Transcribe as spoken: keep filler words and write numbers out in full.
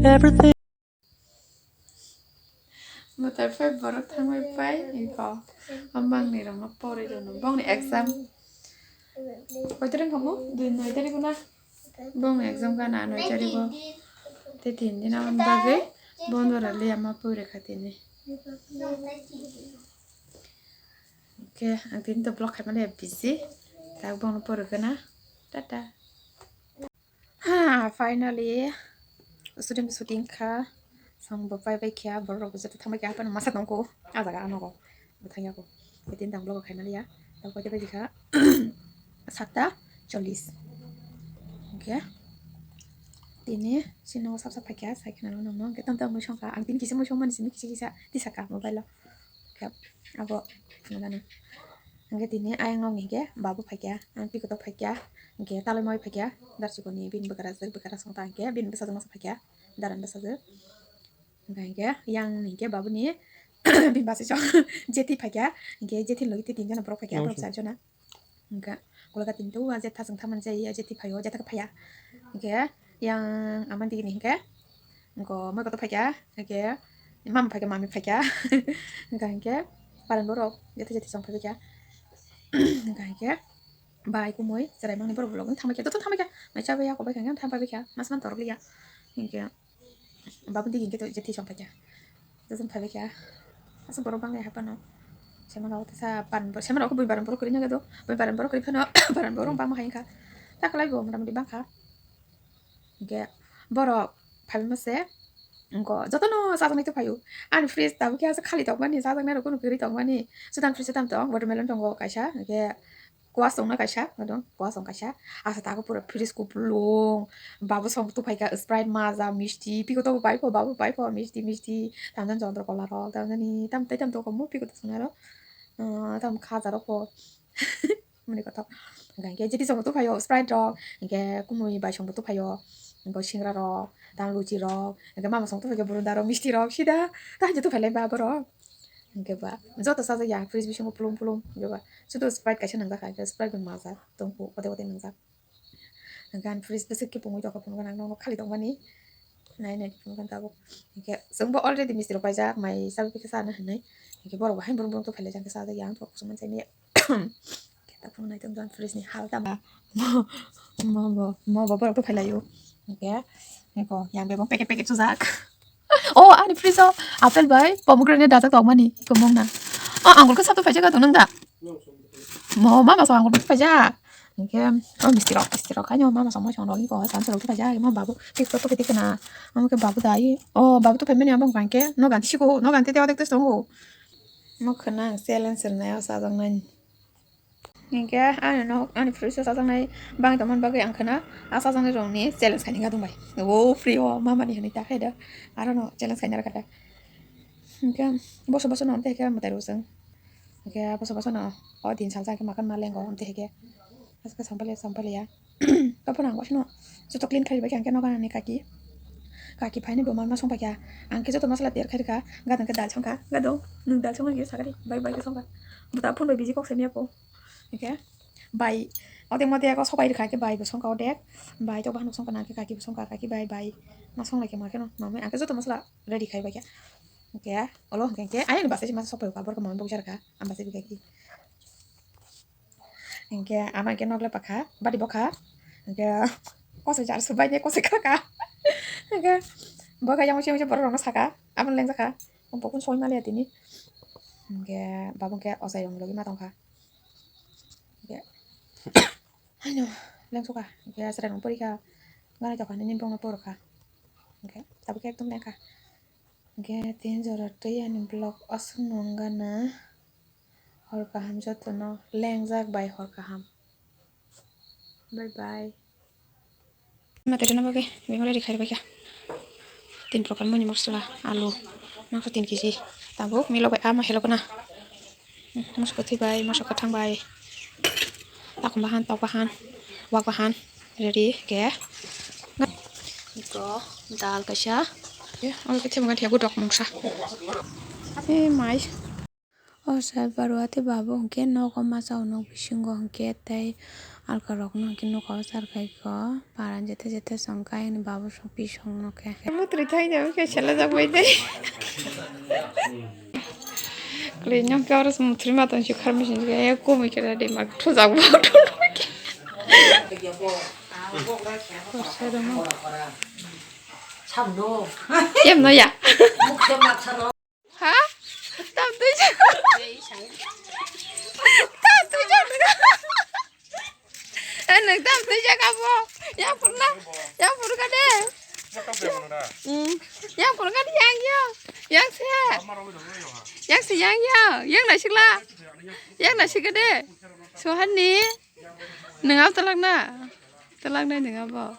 Everything. Mwtai phai borok thangwi pai iko. Amangni rokno porwi rwno. Bongni exam. Koi tarik khamu? Dui, noi tarik na? Bongni exam gana noi tarik o. Te tin din aboni bagwi bondo rwliya ma pore kha tini. Oke, ang tini to vlog khaimani busy. Tak bongno pore gana. Tata. Ha, finally, shooting, shooting kha. Song bo pai bai kha, borok rok joto thang bai kha, haphano masa tongkho, ah jaga ano go, bo thang ya kho. Tini tang vlog khaimani ya, tang pai bai kha, satta chollis. Oke, tini sini sap sap pai kha, sai khna nang nang, tang tang mui song kha, ang tini kisa mui song mani sini kisa kisa tisa kha mobile o. Khe abo phunukgana. Hingkhe tini ayang nok ni hingkhe babu phaikha, ang twi kotor phaikha, hingkhe talai moi phaikha, darchikoni bini bwkara jak bwkara songta hingkhe bini bwsajwk masa phaikha, daran bwsajwk. Hingkha hingkhe yang ni hingkhe babuni bini bwsajwk jethi phaikha, hingkhe jethi logi tei tinjona borok phaikha, borok charjona. Hingkha ukulok tini to a jetha chwng thamani jai a jethi phaio, jetha khe phaiya. Hingkhe yang ama digini hingkhe, hingkhe moi kotor phaikha, hingkhe mama phaikha, mami phaikha. Hingkha hingkhe paran borok jetha jethi chwng phaibaikha. Hingkha hingkhe bai kumui chwrai mangni borok bolong thangbaikha, joto thangbaikha. Mai chabai ya, kobai kha hingkhe thangbaikha, mas man torok liya. Hingkhe Babuni digi hingke to je twi song phaikha. Jotono phaibaikha. Aswk borok bangya haphano. Sema rok tesa baran borok, sema rok bui baran borok kwrwi nangya do. Bui baran borok kwrwi phano baran borok bangma hai wngkha. Takwlai bo mota moti bangkha. Hingke borok phaibai mase. Wngko jotono chajaknai to phaio. Ani fridge tabukhe aswk khali tongmani, chajaknai rok kunu kwrwi tongmani. Sudan fridge tam tong, watermelon tongo kaisa. Hingke Kuasong na kaisa, ano kuasong kaisa. Asa tago pura fridge kupulung. Babu song tu phaika Sprite, Maaza, misti. Piko to bai pho, babu bai pho, misti, misti. Tamjani Chandra Kola rok, tamjani tam tai tam to komo piko to song aro. Ah, tam khaja rok pho. Mani kothok. Hingke jeti song tu phaio Sprite rok. Hingke kumui bai song tu phaio. Bo singra rok, tam luchi rok. Hingke mama song tu phaika burunda rok, misti rok. Sida. Tah jetu phailai ba borok. Hingke ba, joto chajakya, fridge bisingo pulung pulung, hingke ba, sudu Sprite kaisa nangjak hai, Sprite bai Maaza tongkhu, ode ode nangjak. Hingke ani fridge bwswk khe pungwi tongkha, phunukgo ang nokno khali tongmani. Nai nai phunukgo tabuk. Hingke chwngbo already misti rok paijak, mai chabi khe chana hinwi. Hingke borok bo haino borok borok to phailaijak, hingke chajakya, ang to kuchuk manchai manya. Khe ta phunuknai tongdo ang fridge ni hal tama. Mo, mo bo, mo bo borok to phailaio. Hingke, hingke yang bebak packet packet sujak. Oh, ani fridge o apple bai pomegranate dajak tongmani, iko mungna. Oh, anggur khe sato phaijak tong nang da? Mo mama so anggur khe phaijak. Hingke, oh, misti rok, misti rok, kaino mama so moi song rok iko, san rok phaijak, mo babu, tik to to tik na. Mo ke babu dai, oh, babu to phaimani amo hingke, no gan siko, no gan tete odek tes tongo. Mo khna challenge rwnai o sajak nani. Hingke ani nok, ani fridge o chajaknai bangwi tongmani bagwi ang khna a chajaknai rokni challenge khaina kha tongbai. O free o mamani hinwi ta khe da. Aro no challenge khaina rwkha da. Hingke boso boso no tei khe mwtai rw chwng. Hingke boso boso no o din salsa khe makan ma lengo tei khe. Aska sampali sampali ya. Kaphano ang wasino joto clean khlaibai khe ang khe nogo ani kaki. Kaki phaini bo manma song paikha. Ang khe joto masala tiyar khairikha. Gadang khe dal songkha. Gadong nwng dal songkha khe sakari bai bai khe songkha. Buta phone bai busy kok saimya ko. Hingke bai odek modek o sobai rikha khe bai bo songkha odek. Bai tok bahan bo songkha nang khe kaki bo songkha kaki bai bai. Ma songlai khe ma kheno mamai ang khe joto masala ready khaibai kha. Hingke olo hingke ayang ni basa se masa sopai kha borok mamai bo jarkha. Ang basa bi kha ki. Hingke ama hingke nok le pakha, bari bokha. Hingke kosoi jar subai de kosoi khaka. Hingke boga yang usi usi borok rokno saka, aboni lengjaka. Bokun soi maliya tini. Hingke babung ke osai rong logi ma tongkha. Hingke haino lengsuka. Hingke asra rong porikha. Ganai tokha nini bongno porokha. Hingke tabuk ekdom lengkha. Hingke tin jora twi ani vlog aswk no wng gana. Hor kaham jotono lengjak bai hor kaham. Bye bye. Mate dena bagwi bimole rikhai rwbaikha. Tin prokar moni mosla, alu, mangso tin kg. Tabuk milo bai ama helo kana. Moso kwthwi bai, moso kwthang bai. Takon bahan, tok bahan, wak bahan. Ready khe. Iko dal kaisa. Omo khe thebo khe thebo dok mungsa. E mai. O sir barua tei babu hwnkhe nogo masa o nok bisingo hwnkhe tei Alka rok no khe nuka o char khai kho. Paran jete jete song kai ani babu song pi song no khe. Mutri thai jabo khe sela jak bai dai. Kle nyong khe oro mutri ma tong si khar machine khe kumi khe ready mak thu jak bo. Em no ya. Ha? Tam twi jak. Tam twi jak. Eh, nwng tam twi jak abo. Yang purna, yang purka de. Hmm. Yang purka de, yang, yang. Yang se. Yang se, yang, yang. Yang nasikla. Yang nasikla de. Sohani. Nwng abo talak na. Talak nai nwng abo.